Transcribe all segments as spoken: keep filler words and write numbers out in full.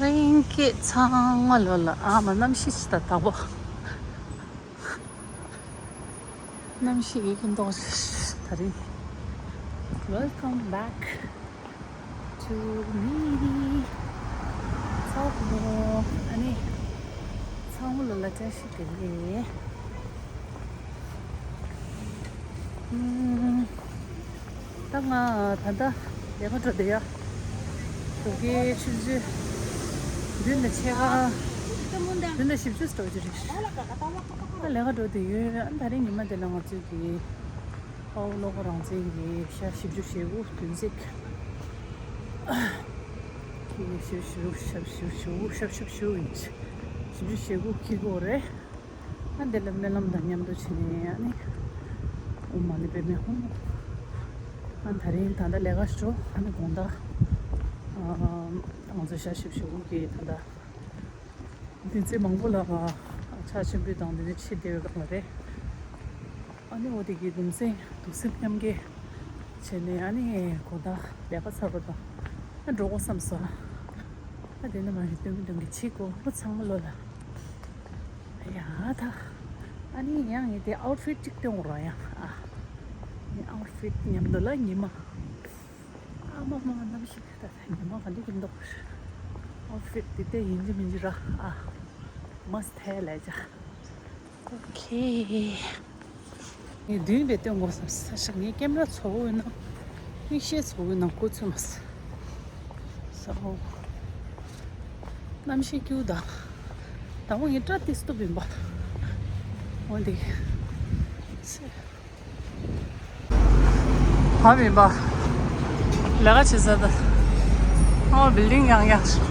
རིང་གི་ཚང་མ་ལོ་ལ་ཨ་མ་གནམ་གཤིས་ད་དག་པོ། གནམ་གཤིས་ཀྱི་ཀུན་རྟོག་ད་རིང་། Welcome back to me. ཚང་མ་ཨ་ནི་ཚང་མ་ལོ་ལ་བཀྲ་ཤིས་བདེ་ལེགས། ཨུམ། ད་ང་ད་ལྟ་ལས་ཀ་འགྲོ་བསྡད་ཡ། ཞོགས་ཀའི་ཆུ་ཚོད་བདུན་དང་ཕྱེད་ཀ། བདུན་དང་བཞི་བཅུ་འགྲོ་རྒྱུ་རེད། ད་ལས་ཀ་འགྲོ་བསྡད་ཡོད། ཨ་ད་རིང་ཉི་མ་དེ་ལ་ང་ཚོའི་གི་དཔའ་བོ་བློ་དགའ་རང་བཙན་གྱི་ཞག་བཞི་བཅུ་ཞེ་དགུ་བདུན་ཚིགས། ཞག་བཞི་བཅུ་ཞེ་དགུ་ཞག་བཞི་བཅུ་ཞེ་དགུ་ཞག་བཞི་བཅུ་ཞེ་དགུ་ཡིན། བཞི་བཅུ་ཞེ་དགུ་འཁེལ་གྱི་ཡོད་རེད། ཨ་འདི་ལ་སྨོན་ལམ་དང་མཉམ་དུ་བྱས་ནས་ཨ་ནི་ཨོཾ་མ་ཎི་པདྨེ་ཧཱུྃ། ཨ་ད་རིང་ད་ལྟ་ལས་ཀ་ཞུ་ཨ་ནི་དགོང་དག་ཨ་ང་ཚོ་ཞག་བཞི་བཅུ་ཞེ་དགུ་གི་ད་ལྟ་བདུན་ཚིགས་མང་པོ་ལ་ཕྱག་ཆེན་པོའི་དང་དེ་ནས་ཕྱི་བདེ་བའི་སྒང་ལ་རེད། ཨ་ནི་འོ་དེ་གི་གདུང་སེམས་གདུང་སེམས་མཉམ་སྐྱེད་བྱས་ནས་ཨ་ནི་དགོང་དག་ལས་ཀ་ཚར་བ་དང་ཨ་འགྲོ་དགོས་བསམ་སོང་། ཨ་དེ་ནས་མ་གི་སྟོན་གི་སྟོན་གི་བྱེད་དགོས་ཚང་མ་ལོ་ལ། ཡ་ད། ཨ་ནི་ཡང་ངས་དེ་ཨའུཊ་ཕིཊ་གཅིག་སྟོན་དགོས་ར་ཡང་ཨ། ནི་ཨའུཊ་ཕིཊ་མཉམ་དུ་ལ་ཉི་མ། ཨ་མ་མ་གནམ་གཤིས་ད་ད་ཉི་མ་ག་འདྲ་གི་འདུག་ཨའུཊ་ཕིཊ་དེ་དེ་ཡིན་གྱི་མིན་གྱི་ར་ཨ། མ་སི་ཐལ་ལས་བྱ། ཨོ་ཁེ། ངས་མདུན་པའི་སྟོན་དགོས་བསམ་ས་ཞག་ངའི་ཀེམ་ར་ཚོ་བོ་ཡིན་ན། མིག་ཤེལ་ཚོ་བོ་ཡིན་ན་ཁུ་ཚུ་མ་ས། ས་འོ། གནམ་གཤིས་སྐྱིད་པོ་དང་། དང་པོ་ངའི་སྐྲ་ཏིས་སྟུབ་ཡིན་པ། འོ་འདི། བབ་ཡིན་པ། ལས་ཀ་བྱེད་ས་ད། ཨོ་བིལ་ཌིང་ཡང་ཡང་ཤོག་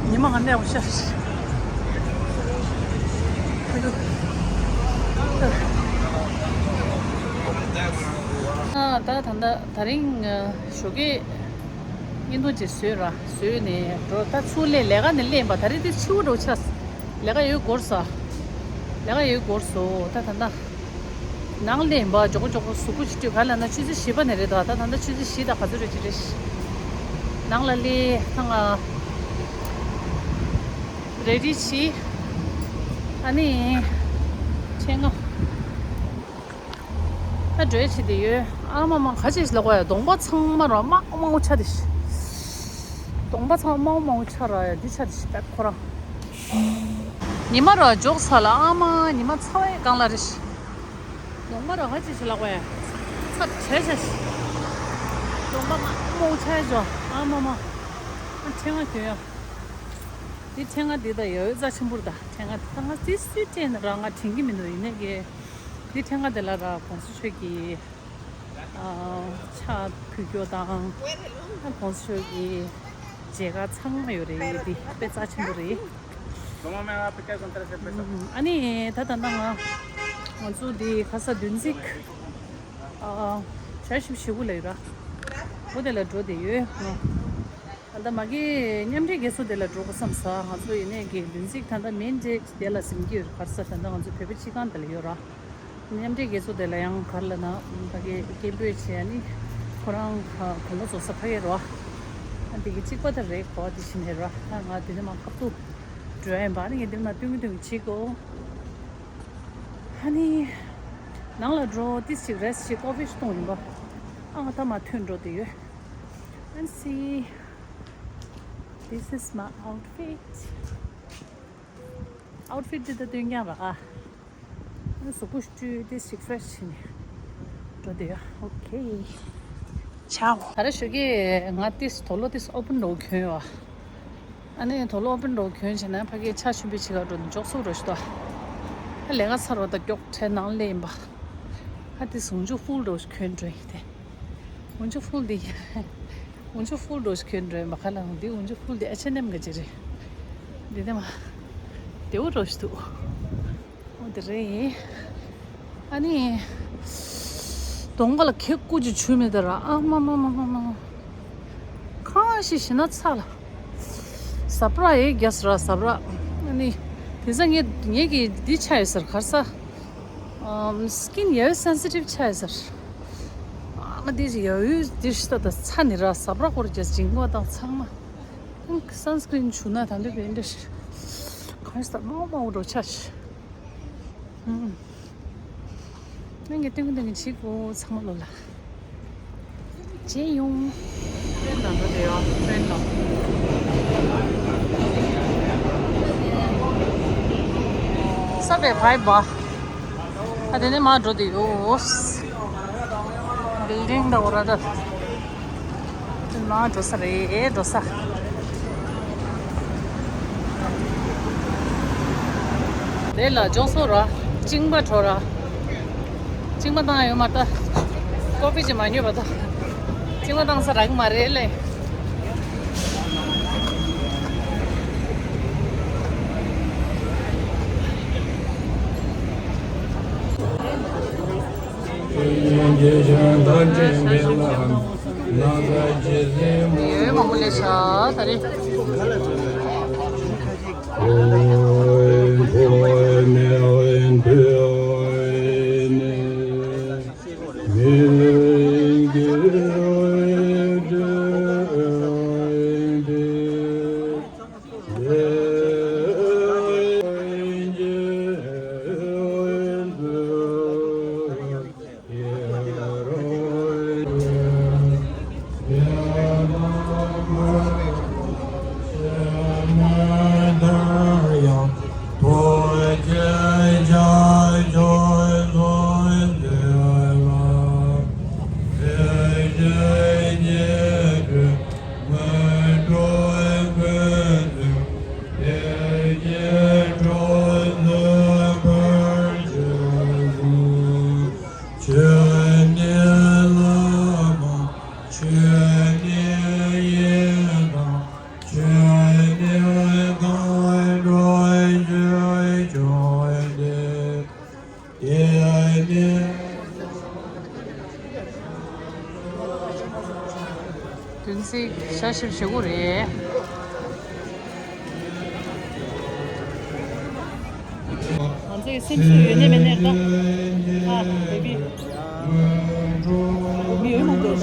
ཉི་མ་ག་འདྲ་བ་ཤར། ཨ་ད་ད་ད་ད་རིང་ཞོགས་ཀས་བརྙན་ཐུང་ཅིག་བཟོས་ར་བཟོས་ནས་འགྲོ། ད་ཚུར་སླེབས་ལས་ཀ་ནས་སླེབས་པ་ད་རེས་དེ་ཕྱི་པོ་འགྲོ་ཆགས། ལས་ཀ་ཡོད་སྐོར་ས། ལས་ཀ་ཡོད་སྐོར་སོ། ད་ད་ད། ནང་ལ་ཡིན་པ་མགྱོགས་པོ་མགྱོགས་པོ་གཟུགས་པོ་ཞིག་བཀྲུས་ག་ལ་ན་ཆུ་ཚོད་བཞི་པ་ནས་རེད་དོ། ད་ད་ད་ཆུ་ཚོད་བཞི་དང་ག་ཚོད་རེད་ཅི་རེད། ནང་ལ་སླེབས་ད་ང་རེ་ཌི་བྱས། ཨ་ནི་ཆེད་མངགས་ད་འགྲོ་བྱེད་དེ་ཡོད། ཨ་མ་མ་ག་ཅིག་ལ་གོ་ཡ་གདོང་པ་ཚང་མ་ར་དམར་དམར་པོ་ཆགས་དེ་ཤི། གདོང་པ་ཚང་མ་དམར་དམར་པོ་ཆགས་ར་ཡ་འདི་ཆགས་དེ་ཤི་ད་ཁོ་རང་། ཉི་མ་ར་འཇོག་ཚར་ལ་ཨ་མ་ཉི་མ་ཚ་བའི་སྒང་ལ་རེ་ཤི། གདོང་པ་ར་ཧ་ཅི་ཞིག་ལག་པས། ཚ་བྱས་བྱས་ཤི། གདོང་པ་མ་མོ་ཆ་ཇོ་ཨ་མ་མ། ཨ་ཕྲེང་བ་གྱོན་ཡ། འདི་ཕྲེང་བ་འདི་ད་ཡོད་རྩ་ཆེན་པོར་ད་ཕྲེང་བ་འདི་ད་ང་ཙི་སུའི་སྤྲད་ནས་ར་ང་དྲན་གི་མི་འདུག་ཡིན་ནའི་གི། འདི་ཕྲེང་བ་འདི་ལ་ར་གོང་ས་མཆོག་གི་ཕྱག་ཕུལ་རྒྱུ་དང་། ཨ་གོང་ས་མཆོག་གི་མཇལ་ཁ་ཚང་མ་ཡོད་རེད། འདི་དཔེ་རྩ་ཆེན་པོ་རེད། ཨ་ནི་ད་ད་ལྟ་ང་ང་ཚོ་འདི་ཁ་ས་བདུན་ཚིགས་ཞག་བཞི་བཅུ་ཞེ་དགུ་ལ་ཡོད་ར། འོ་དེ་ལ་འགྲོ་བསྡད་ཡོད། ད་ལྟ་མ་གི་མཉམ་འབྲེལ་རྒས་གསོ་དེ་ལ་འགྲོ་དགོས་བསམ་ས། ང་ཚོ་ཡིན་ནའི་གི་བདུན་ཚིགས་ད་ལྟ་མེན་ཌེ་དེ་ལ་ཟིན་གྱི་ཡོད་རེད། ག་རེ་ཟེར་ད་ལྟ་ང་ཚོ་བོད་པའི་སྤྱི་ཁང་དེ་ལ་ཡོད་ར། མཉམ་འབྲེལ་རྒས་གསོ་དེ་ལ་ཡང་ག་རེ་ལབ་ན་ད་གི་སྐད་འབོད་བྱས་ནི་ཁོ་རང་དགུང་ལོ་རྫོགས་ས་ཕ་གི་རེད་བ། ཨ་འདི་གི་གཅིག་པ་དེ་རེད་གོ། དེ་བཞིན་རེད་ར། ད་ང་དེ་ནས་མ་ཁབ་ཏུ་འགྲོ་ཡ་ཡིན་པ། ཨ་ནི་ངས་དེ་ནས་མ་སྟོན་གི་སྟོན་གི་བྱེད་གོ། ཨ་ནི་ནང་ལ་འགྲོ་ཏིས་ཅིག་རེ་སི་ཅིག་ཀོ་ཕི་ཞིག་བཏུང་ཡིན་པ། ཨ་ང་ད་མ་ཐོན་འགྲོ་དེ་ཡོད། And see, this is my outfit. ཨའུཊ་ཕིཊ་འདི་ད་སྟོན་རྐྱང་ར་ཨ། གཟུགས་པོ་བཀྲུས་ཏེ་ཞིག་ཕེ་རེ་ཤི་བྱས་ནས་འགྲོ་བསྡད་ཡོད། ཨོ་ཁེ། ཆའོ། ད་རེས་ཞོགས་ཀས་ང་ཏིས་དུག་ལོག་ཏིས་ཨོ་པན་འདྲ་བོ་གྱོན་ཡོད། ཨ་ནི་དུག་ལོག་ཨོ་པན་འདྲ་བོ་གྱོན་བྱས་ན་ཕ་གིའི་ཕྱག་མཆོད་འབུལ་བྱེད་ག་འགྲོ་ནས་མགྱོགས་སུ་འགྲོ་ཤི་ཏོ། ཨ་ལས་ཀ་ཚར་བ་དང་མགྱོགས་བྲོས་ནང་ལ་སླེབས་ཡིན་པ། ཨ་ཏིས་འུན་ཆུ་ཧྥུལ་འདྲ་བོ་ཞིག་གྱོན་འགྲོ་ཡིན་ཏེ། འུན་ཆུ་ཧྥུལ་འདི། འུན་ཆུ་ཧྥུལ་འདྲ་བོ་ཞིག་གྱོན་འགྲོ་ཡིན་པ། ཁ་ལ་འདི་འུན་ཆུ་ཧྥུལ་འདི་ཨེཆ་ཨེན་ཨེམ་གི་ཅིག་རེད། འདི་དེ་མ། བདེ་བོ་འདྲ་བོ་ཞིག་འདུག་འོ་དེ་རེད། ཨ་ནི། གདོང་པ་ལ་ཁེ་ཀུ་ཅིག་བྱུགས་མེད་ད་ར། ཨ་མ་མ། གང་ཞིག་ཞེ་ན་ཚ་ལ། ཟ་འཕྲུག་ཡེ་རྒྱས་ར་ཟ་འཕྲུག་ཨ་ནི། དེ་ཚ་ངས་ངས་ཀྱི་འདི་ཆ་ཡོད་ཟེར་ག་རེ་ཟ། ཨམ་སི་ཀིན་ཡ་ཡོད་སེན་སི་ཊིབ་ཆ་ཡོད་ཟེར། ཨ་ང་འདི་ཡ་ཡོད་འདི་ཤི་ད་ད་ཚ་ནི་ར་ཟ་འཕྲུག་སྐོར་རྒྱས་འཇིང་བ་དང་ཚང་མ། སན་སི་ཀྲིན་བྱུགས་ན་ད་འདོད་པའི་འདྲ་ཞིག་གང་ཞིག་ད་མང་མང་འགྲོ་ཆ་ཞིག་ཨུམ། ནང་གི་སྟོན་གི་སྟོན་གི་བྱེད་དགོས་ཚང་མ་ལོ་ལ། རྗེས་ཡོང་། ཏན་དང་འགྲོ་བསྡད་ཡོད་ཏན་དང་། ས་བའི་བའི་བ། ཨ་དེ་ནས་མར་འགྲོ་བསྡད་ཡོད། བིལ་ཌིང་དང་འོ་ར་ད། དེ་མར་འགྲོ་ས་རེད་འགྲོ་ས། དེ་ལ་ཇོ་སོ་ར། གཅིན་པ་བྲོ་ར། གཅིན་པ་བཏང་ཡོད་མ་ད། ཀོ་ཕི་ཅིག་མ་ཉོས་པ་ད། གཅིན་པ་བཏང་ས་རག་གི་མ་རེད་ལེ། ཡོད་མང་པོ་ལས་ཤ་ད་རེད། བདུན་ཚིགས་ཤ་ཞིབ་བྱེད་དགོས་རེད། ང་ཚོའི་སེམས་སུ་ཡོད་ནས་མེད་ནས་ད། ཨ་བེ་བི། མི་ཡོད་མ་འདུག་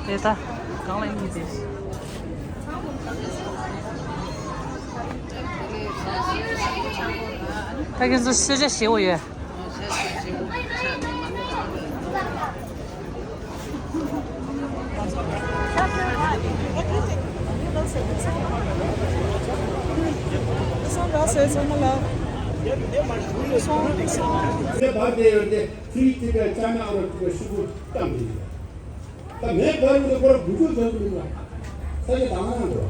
དེ་ད་གང་ལ་ཡིན་དེ། ད་ཁྱེད་ཚོ་ཤོད་བྱ་ཞེ་པོ་ཡོད། ད་མེད་པར་ཡོང་དུས་ཁོ་རང་འགུལ་སྐྱོད་བྱ་རྒྱུ་མིན་པ། ས་ཆ་དང་ནང་འགྲོ།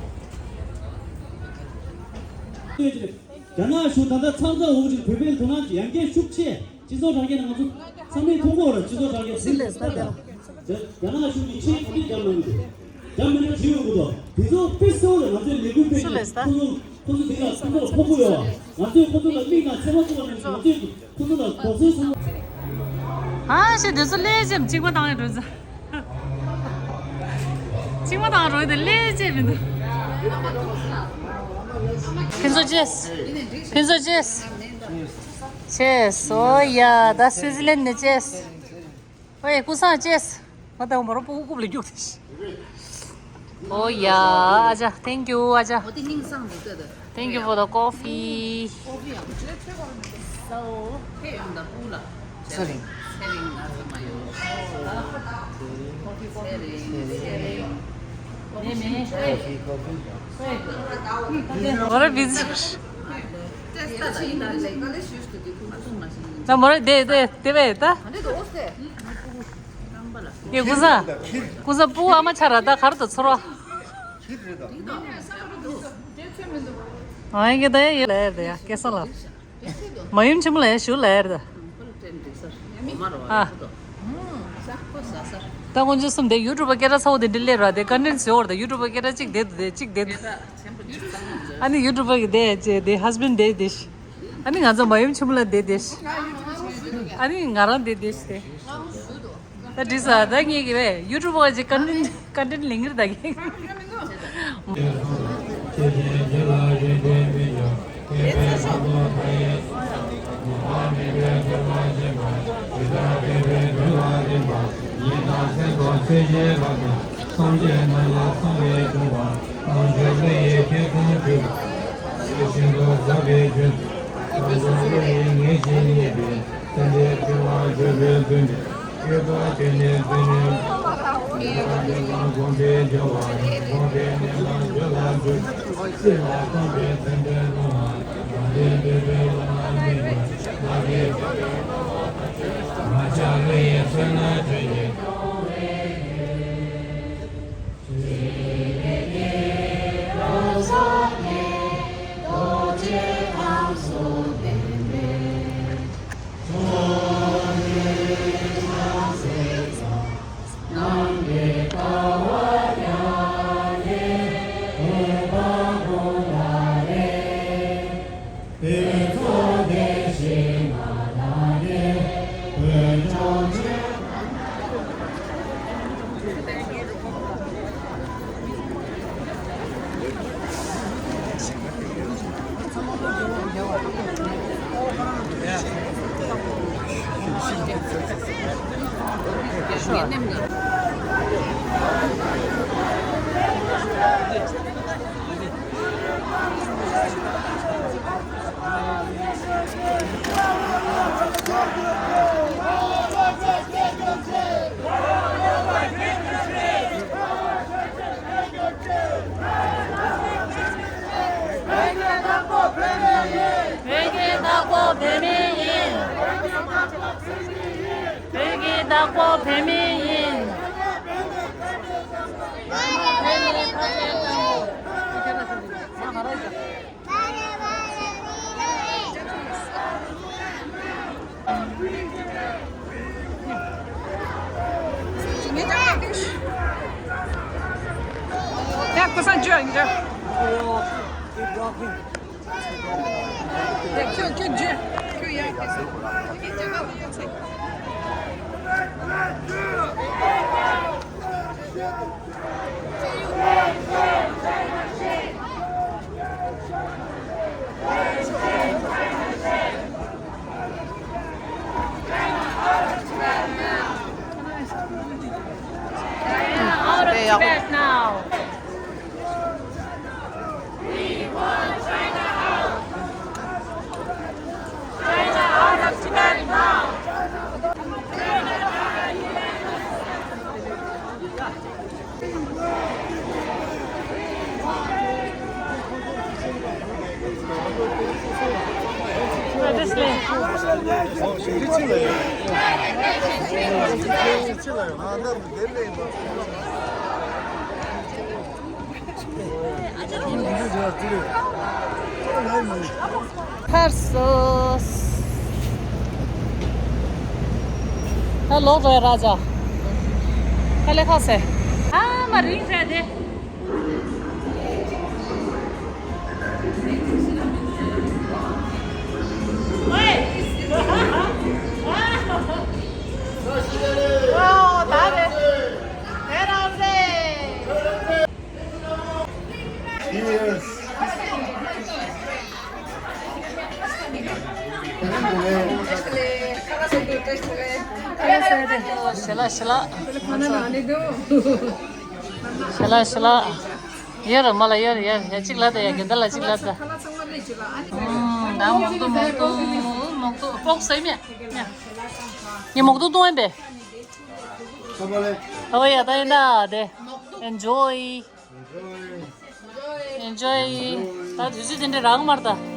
རྒྱ་ནག་གཞུང་ད་ལྟ་ཚང་ཚང་འུ་ཅག་བོད་པའི་དོ་སྣང་ཡང་བསྐྱར་ཤུགས་ཆེ། སྤྱི་ཚོགས་དྲ་རྒྱ་ནང་ང་ཚོ་ཚང་མས་མཐོང་གི་ཡོད་རེད། སྤྱི་ཚོགས་དྲ་རྒྱ་སྲིད་ལས་ས་དེ་རྒྱ་ནག་གཞུང་གིས་ཆེད་དུ་རྒྱབ་གནང་གི་འདུག་རྒྱབ་མི་འདྲ་བྲིས་ཡོང་གི་འདུག་དེ་ཚོ་དཔེ་གསལ་བོ་རེད། ང་ཚོས་ལས་འགུལ་སྤེལ་ནས་ཁོ་ཚོ་ཁོ་ཚོ་འདི་ལ་ཁོ་ཚོ་ལ་ཕོག་གི་ཡོད། ང་ཚོས་ཁོ་ཚོ་ལ་མིག་དང་མཚན་མ་བཙུགས་པ་ནས་ང་ཚོས་ཁོ་ཚོ་ལ་དོགས་ཟོན་བྱེད། ཨ་ཤེ་དེ་ཚོ་ཀླད་ཅེམ་གཅིག་པ་བཏང་ཡོད་འགྲོ་ཚ། གཅིག་པ་བཏང་རོགས་དེ་ཀླད་ཅེམ་མི་འདུག་ཕུན་ཚོགས་ཅེས། ཕུན་ཚོགས་ཅེས། ཅེས། ཨོ་ཡ་ད་སུའི་ཙི་ལན་ནས་ཅེས། ཨོ་ཡ་ཀུན་བཟང་ཅེས། ང་ད་མོ་རོ་སྤུ་གུ་རྐུབ་ལ་རྒྱུག་དེ། ཨོ་ཡ། ཨ་ཅག thank you ཨ་ཅག་འོ་དེ་སྙིང་བཟང་འདུག་ལྟ་ད། Thank you for the coffee. ཁོ་ཕི་ཡང་ཚེ་རིང་ཚེ་རིང་ང་ཚོ་མ་ཡོང་ཚེ་རིང་ཚེ་རིང་། མེ་མེ། ཁོ་ཕི་ཁོ་ཕི། ཨོ་ར་བི་ཛི། ད་མོ་ར་དེ་དེ་དེ་བས་ད། ཡེ་ཀུན་བཟང་། ཀུན་བཟང་སྤུ་གུ་ཨ་མ་ཆགས་ར་ད་ག་རེ་ད་ཚོར་བ། ཨ་ཡེ་ད་ཡེ་ལ་ཡར་ད་ཡ་སྐལ་བཟང་ལ། མ་ཡུམ་ཆེན་མོ་ལ་ཡ་ཞུ་ལ་ཡར་ད། ཨ། ད་ཁོང་ཚོ་གསུམ་དེ་ཡུ་ཊུབ་པ་སྐད་གྲགས་ཚ་བོ་དེ་འདྲ་སླེབས་ར་དེ་ཀོན་ཊེན་ཊི་བཟོ་བར་ད་ཡུ་ཊུབ་པ་སྐད་གྲགས་གཅིག་དེ་དེ་གཅིག་དེ་དེ། ཨ་ནི་ཡུ་ཊུབ་པ་གི་དེ་ཅེ་དེ་ཧས་བྷེན་ཌི་དེ་དེ་ཤི། ཨ་ནི་ང་ཚོ་མ་ཡུམ་ཆེན་མོ་ལ་བསྡད་བསྡད་ཤག་ཨ་ནི་ང་རང་བསྡད་བསྡད་ཤག་སྟེ། ད་འགྲིག་ས་ད་ངེད་ཀྱི་བས་ཡུ་ཊུབ་བ་ཅིག་ཀོན་ཊེན་ཊི་ཀོན་ཊེན་ཊི་ལེན་གྱི་རེད་ད་གི། བོད་ཀྱི་བདག་པོ་བོད་མི་ཡིན། བོད་ཀྱི་བདག་པོ་བོད་མི་ཡིན། Out of Tibet now. ཐར་སོང་། ད་ལོག་འགྲོ་ཡ་ར་ཅག་ད་ལས་ཁག་སེ། ཨ་མ་རིང་ཟེར་དེ། ཨོ་ད་རེད། དེ་རང་རེད། ཞལ་ལག་ཞལ་ལག་ཞལ་ལག་ཞལ་ལག་ཡོད་རེད་མ་ལ་ཡོད་རེད་ཡོད་རེད་གཅིག་ལ་དང་ཡ་རྒན་ད་ལ་གཅིག་ལ་དང་། ཨུམ་ད་མོག་ཏོ་མོག་ཏོ་མོག་ཏོ་ཨོག་ཟེར་མེད། ངས་མོག་ཏོ་བཏུང་ཡིན་པས། ཨོ་ཡ་ད་ཡིན་ད་དེ། Enjoy. Enjoy. ད་དུས་ཚོད་དེ་འདྲ་རག་མ་རེད་ད།